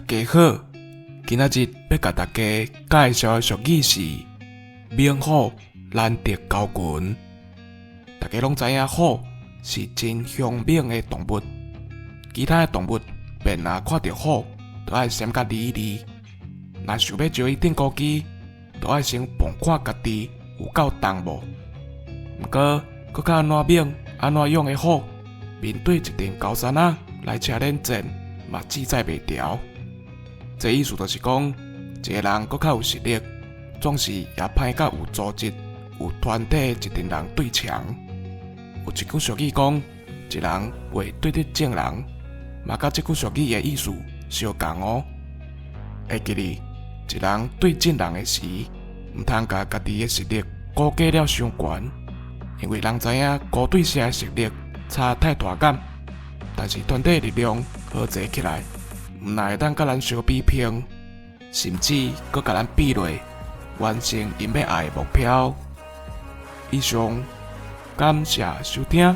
家好，今仔日欲共大家介紹的俗語是“猛虎難敵猴群”。大家攏知影虎是真兇猛的動物，其他的動物便若看著虎，就愛閃甲離離。若想欲招伊釘孤枝，就愛先磅看家己有夠重無。毋過，閣較按怎猛、按怎勇的虎，面對一陣猴山仔來車輪戰，嘛志在袂牢。這意思就是講，一个人閣較有實力，總是也歹佮有組織、有團體的一陣人對戕。有一句俗語講，一人袂對得眾人，嘛佮這句俗語的意思相仝哦。會記得，一人對眾人的時，毋通共家己的實力估計了傷懸，因為人知影孤對社的實力差太大減，但是團體力量合齊起來，毋但會當佮咱相比拼，甚至閣共咱比落，完成𪜶欲愛的目標。以上，感謝收聽。